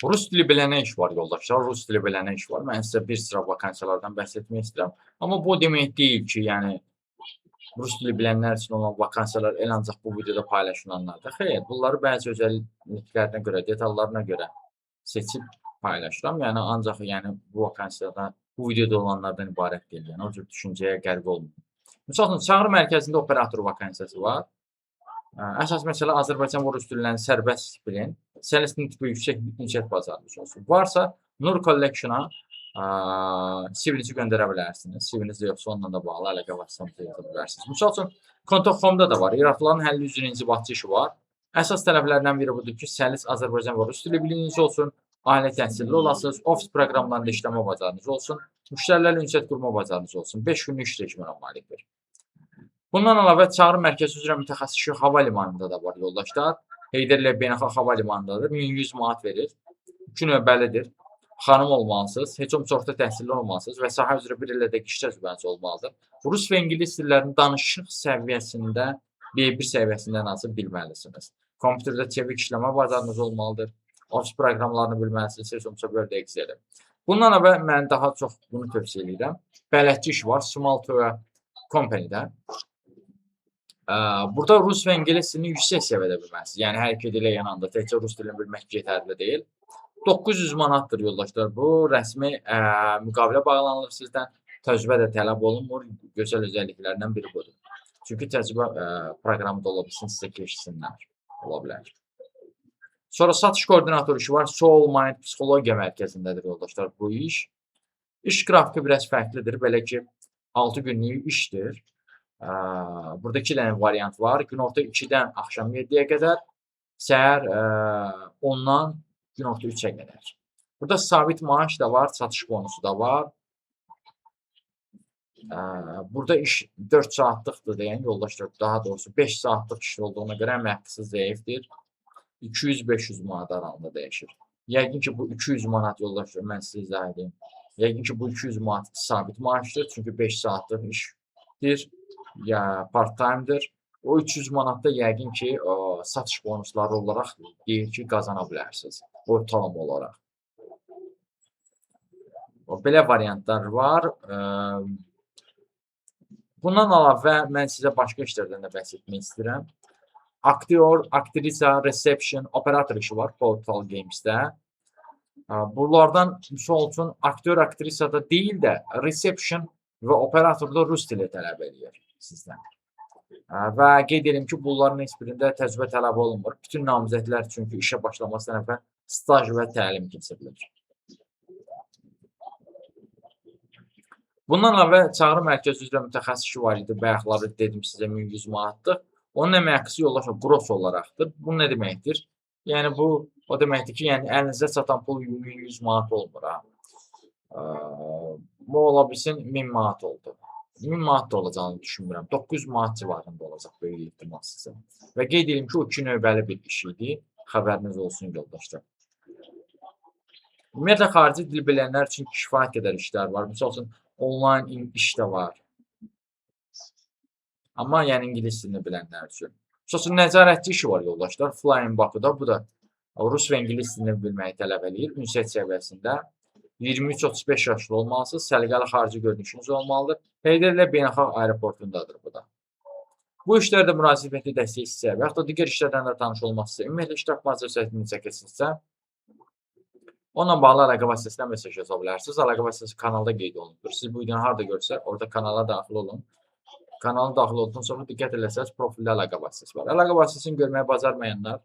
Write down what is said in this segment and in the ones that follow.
Rus dili bilənə iş var yoldaşlar, rus dili bilənə iş var. Mən sizə bir sıra vakansiyalardan bəhs etmək istəyirəm. Amma bu demək deyil ki, yəni rus dili bilənlər üçün olan vakansiyalar elə ancaq bu videoda paylaşılanlardır. Xeyr, bunları bəzi özəlliklərinə görə, detallarına görə seçib paylaşıram. Yəni ancaq yəni bu vakansiyadan, bu videoda olanlardan ibarət deyil. Yəni o cür düşüncəyə qərq olmayın. Misal üçün, çağrı mərkəzində operator vakansiyası var. Əsas məsələ Azərbaycan və rus dillərini sərbəst bilin. Səlis nitqi yüksək ünsiyyət bacarınız olsun. Varsa Nur Collection-a CV-nizi göndərə bilərsiniz. CV-niz də yoxsa onunla da bağlı əlaqə vasitəmizi yaza bilərsiniz. Misal üçün, Contact.com-da da var. İraqlıların həlli üzrə inzibatçı işi var. Əsas tələblərdən biri budur ki, səlis Azərbaycan və rus dili biliyiniz olsun, ailə təhsilli olasınız, ofis proqramlarında işləmə bacarınız olsun, müştərilərlə ünsiyyət qurma bacarınız olsun. 5 günlük iş rejiminə malikdir. Bundan əlavə çağrı mərkəzi üzrə mütəxəssis işi hava limanında da var yoldaşlar. Heydər Əliyev Beynəlxalq Hava Limanındadır. 1100 manat verir. 2 növbəlidir. Xanım olmalısınız, heç olmasa orta təhsilli olmalısınız və sahə üzrə bir ilədək iş təcrübəniz olmalıdır. Rus və ingilis dillərinin danışıq səviyyəsində B1 səviyyəsində ən azı bilməlisiniz. Kompüterdə çevik işləmə bacarınız olmalıdır. Ofis proqramlarını bilməlisiniz, heç olmasa Word, Excel-i. Bundan əvvəl mən daha çox bunu tövsiyə edirəm. Bələdçi işi var Small Tour Company-də. Burada rus və ingilis dilini yüksək səviyyədə bilməlisiniz. Yəni hər iki dilə yananda təkcə rus dilini bilmək yetərli deyil. 900 manatdır yoldaşlar. Bu rəsmi müqavilə bağlanılır sizdən. Təcrübə də tələb olunmur. Gözəl özəlliklərindən biri budur. Çünki təcrübə proqramı da ola bilsin, sizə keçsinlər. Ola bilər. Sonra satış koordinatoru işi var. Soul Mind Psixologiya Mərkəzindədir yoldaşlar bu iş. İş qrafiki biraz fərqlidir. Belə ki, 6 günlük işdir. Burada 2 dənə variant var. Günorta 2-dən axşam 7-yə qədər, səhər 10-dan günorta 3-ə qədər. Burada sabit maaş da var, satış bonusu da var. Burada iş 4 saatlıqdır deyən yoldaşlar, daha doğrusu 5 saatlıq iş olduğuna görə əmək haqqısı zəifdir. 200-500 manat aralığında dəyişir. Yəqin ki, bu 200 manat yoldaşlar, mən sizə izah edeyim. Yəqin ki, bu 200 manat sabit maaşdır, çünki 5 saatlıq işdir, ya part-time'dır. O 300 manatda yəqin ki, o, satış bonusları olaraq deyir ki, qazana bilərsiniz ortalama olaraq. O, belə variantlar var. Bundan əlavə mən sizə başqa işlərdən də bəhs etmək istəyirəm. Aktyor, aktrisa, reception, operator işi var Portal Games-də. Bunlardan misal üçün aktyor, aktrisada deyil də reception və operatorda rus dili tələb eləyir sizdən. Və qeyd edim ki, bunların heç birində təcrübə tələb olunmur. Bütün namizədlər çünki işə başlamasından əvvəl staj və təlim keçirilir. Bundan əlavə çağrı mərkəzi üzrə mütəxəssis işi var idi. Bayaqları dedim sizə 1100 manatlıq. Onun əmək haqqısı yoldaşlar gross olaraqdır. Bu nə deməkdir? Yəni bu o deməkdir ki, yəni əlinizə çatan pul 1100 manat olmur ha. Bu ola bilsin 1000 manat oldu. 1000 manat da olacağını düşünmürəm. 900 manat civarında olacaq böyük ehtimal sizə. Və qeyd edim ki, o 2 növbəli bir iş idi. Xəbəriniz olsun yoldaşlar. Ümumiyyətlə xarici dil bilənlər üçün kifayət qədər işlər var. Misal üçün onlayn iş də var. Amma yəni ingilis dilini bilənlər üçün. Misal üçün nəzarətçi işi var yoldaşlar. Flying Bakuda bu da rus və ingilis dilini bilməyi tələb eləyir. Ünsiyyət səviyyəsində 23-35 yaşlı olmalısınız. Səliqəli xarici görünüşünüz olmalıdır. Heydər Əliyev Beynəlxalq Aeroportundadır bu da. Bu işlərdə müraciət etməkdə dəstək istəyirsə və yaxud da digər işlərdən də tanış olmaq istəyirsə, ümumiyyətlə iş tapmaca səhifəsini çəkirsinizsə, onunla bağlı əlaqə vasitəsindən mesaj yaza bilərsiniz. Əlaqə vasitəsi kanalda qeyd olunubdur. Siz bu videonu harada görsə, orada kanala daxil olun. Kanala daxil olduqdan sonra diqqət eləsəniz, profildə əlaqə vasitəsi var. Əlaqə vasitəsini görməyə bacarmayanlar,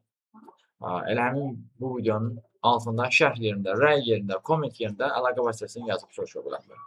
elə həmin bu videonun altında şərh yerində, rəy yerində, komment yerində əlaqə vasitəsini yazıb soruşa bilərlər.